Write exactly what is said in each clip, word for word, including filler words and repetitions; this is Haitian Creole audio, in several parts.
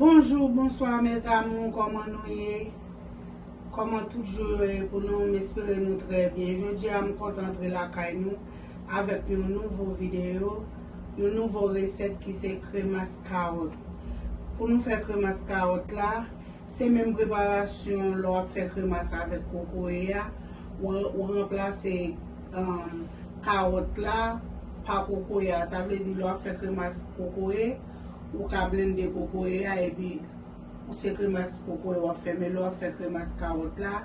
Bonjou, bonswa, mes amours, kòman nou ye? Kòman tout jou yo ye pou nou? M espere nou trè byen. Jodi a, m kontan antre lakay nou avèk yon nouvo videyo, yon nouvo resèt ki se kremas kawòt. Pou nou fè kremas kawòt la, se menm preparasyon lè w ap fè kremas avèk kokoye a, ou, ou ranplase, um, kawòt la pa kokoye a. Sa vle di lè w ap fè kremas kokoye, ou ka blende kokoye a epi ou se kremas kokoye w ap fè, men lè w ap fè kremas kawòt la,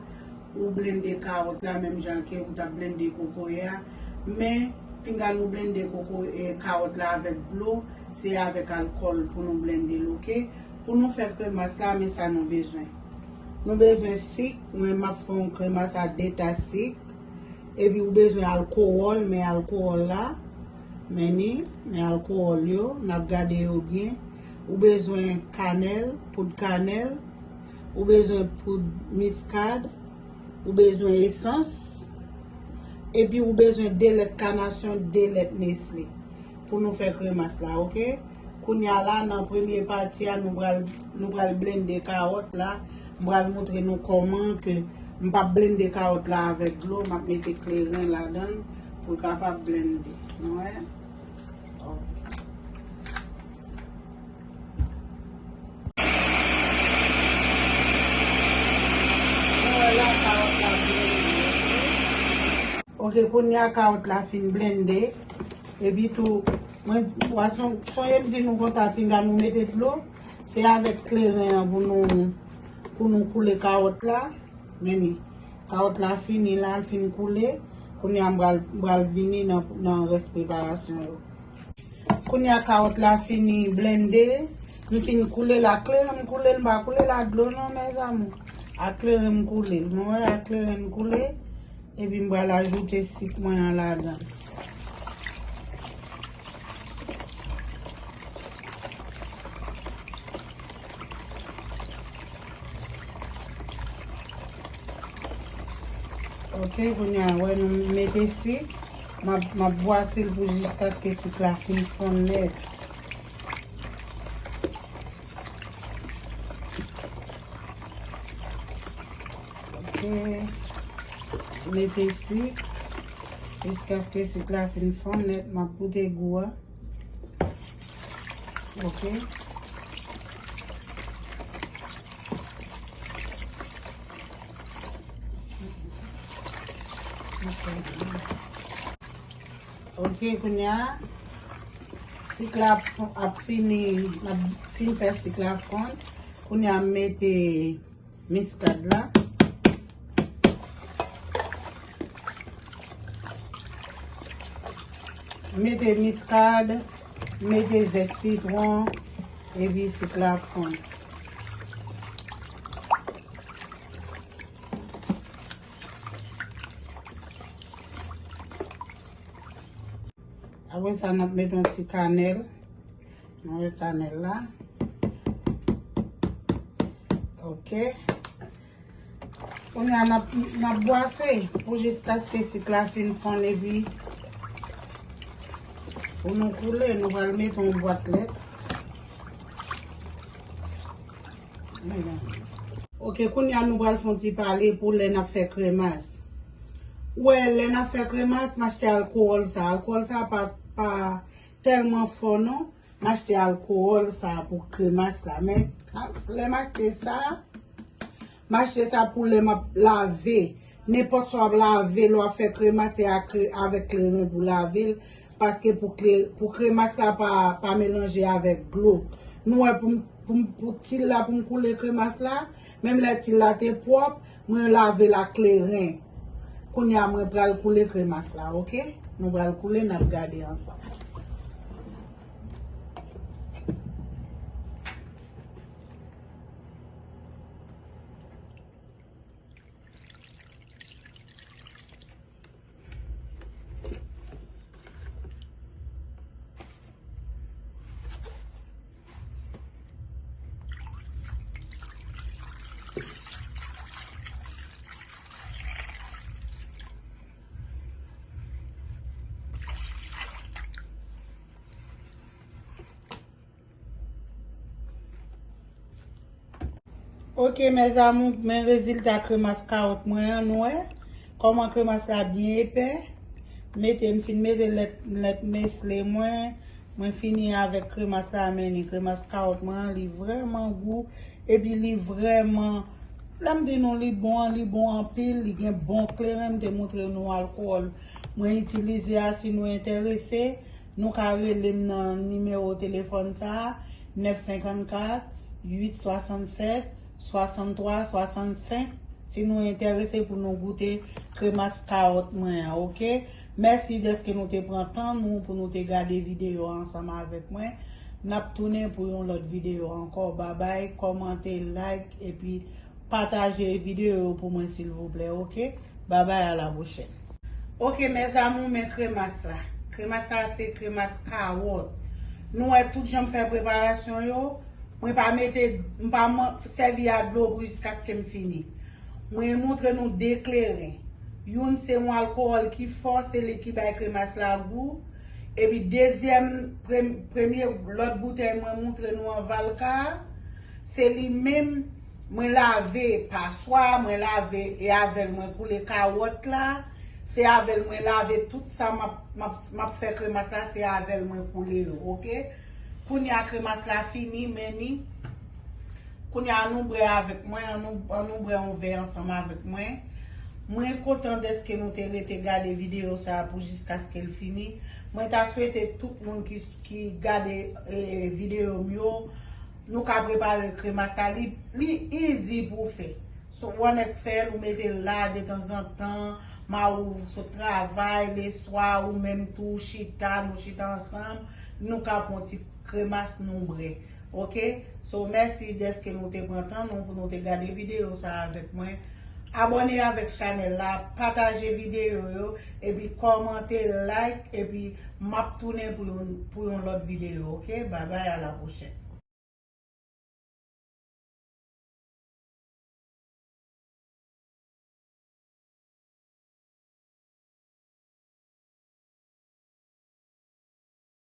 ou blende kawòt la menm jan ke ou t ap blende kokoye a. Men, pinga nou blende kokoye, kawòt la avèk dlo, se avèk alkòl pou nou blende l, oke? Pou nou fè kremas la, men sa nou bezwen. Nou bezwen sik, mwen m ap fè yon kremas a de tas sik. Epi ou bezwen alkowòl, men alkowòl la, men ni, men alkowòl yo, n ap gade yo byen. Ou bezwen kanèl, poud kanèl, ou bezwen poud miskad, ou bezwen esans, epi ou bezwen de lèt kanasyon, de lèt Nestlé pou nou fè kremas la, oke? Kounye a la, nan premye pati a, nou pral, nou pral blende kawòt la. M pral montre nou kòman ke m p ap blende kawòt la avèk dlo, m ap mete kleren ladan l pou l kapab blende. Nou wè? Ok. Nou wè la, kawòt la blende. Ok, kounye a kawòt la fin blende. Epi tou, mwen, w a son-, sonje m di nou konsa, pinga nou mete dlo. Se avèk kleren an pou nou, pou nou koule kawòt la. Men ni, kawòt la fini la, l fin koule. Kounye a m pral, m pral vini nan, nan rès preparasyon yo. Kounye a kawòt la fini blende. M fin koule l ak kleren m koule l, m pa koule l ak dlo non, mes amours. Ak kleren m koule l. Nou wè, ak kleren m koule. Epi m pral ajoute sik mwen an ladan. Ok, kounye a, wè nou mete sik. M ap, m ap bwase l pou jiskaske sik la fin fonn nèt. Ok. Mete sik. Jiskaske sik la fin fonn nèt, m ap goute gou a. Ok. Ok, kounye a, sik la ap fon-, ap fini, m ap fin fè sik la fonn. Kounye a, m mete miskad la. Mete miskad, mete zès sitwon, epi sik la ap fonn. Apre sa, n ap mete yon ti kanèl. Nou wè kanèl la. Ok. Kounye a, n ap, n ap bwase pou jiskaske sik la fin fonn epi pou nou koule, nou pral mete yon bwat lèt. Ok, kounye a nou pral fè yon ti pale pou lè n ap fè kremas. Ou wè, lè n ap fè kremas, m achte alkowòl sa. Alkowòl sa pa, pa tèlman fò non. M achte alkowòl sa pou kremas la. Men, lè m achte sa, m achte sa pou lè m ap lave. Nenpòt sa w ap lave, lè w ap fè kremas, se ak, avèk kleren pou lave l. Paske pou kle-, pou kremas la pa, pa melanje avèk dlo. Nou wè pou m, pou m, pou til la, pou m koule kremas la, menm lè til la te pwòp, mwen lave l ak kleren. Kounye a, mwen pral koule kremas la, ok? Nou pral koule, n ap gade ansanm. Ok, mes amours, men rezilta kremas kawòt mwen an, nou wè. Kòman kremas la byen epè. Mete, m fin mete lèt, lèt Nestlé mwen. Mwen fini avèk kremas la, men ni kremas kawòt mwen an, li vrèman gou. Epi li vrèman, lè m di nou li bon an, li bon anpil, li gen bon kleren, m te montre nou alkòl mwen itilize a, si nou enterese, nou ka rele m nan nimewo telefòn sa a, nèf senkannkat, uit swasannsèt, swasanntwa, swasannsenk, si nou enterese pou nou goute kremas kawòt mwen an, ok? Mèsi dèske nou te pran tan nou pou nou te gade videyo a ansanm avèk mwen. N ap tounen pou yon lòt videyo ankò. Babay, kòmante, like, epi pataje videyo yo pou mwen, silvouplè, ok? Babay, a la pwochèn. Ok, mes amours, men kremas la. Kremas la, se kremas kawòt. Nou wè tout jan m fè preparasyon yo. Mwen pa mete, m pa man-, sèvi a dlo pou jiskaske m fini. Mwen montre nou de kleren. Youn se yon alkòl ki fò, se li ki bay kremas la gou. Epi dezyèm, pre-, premye, lòt boutèy mwen montre nou an Valka, se li menm, mwen lave paswa, mwen lave e avèl mwen koule kawòt la. Se avèl mwen lave tout sa m ap, m ap, m ap fè kremas la, se avèl mwen koule yo, ok? Kounye a kremas la fini, men ni. Kounye a nou bwè avèk mwen, an nou, an nou bwè yon vè ansanm avèk mwen. Mwen kontan dèske nou te rete gade videyo sa a pou jiskaske l fini. Mwen ta swete tout moun ki, ki gade, eh, videyo m yo, nou ka prepare kremas la. Li, li easy pou fè. So, w annik fè l, ou mete l la detanzantan, ma ou sot travay, leswa, ou menm tou chita, nou chita ansanm, nou ka pran ti kremas nou bwè. Ok? So, mèsi dèske nou te pran tan nou pou nou te gade videyo sa avèk mwen. Abòne avèk chanèl la, pataje videyo yo, epi kòmante, like, epi m ap tounen pou yon, pou yon lòt videyo, ok? Babay, a la pwochèn.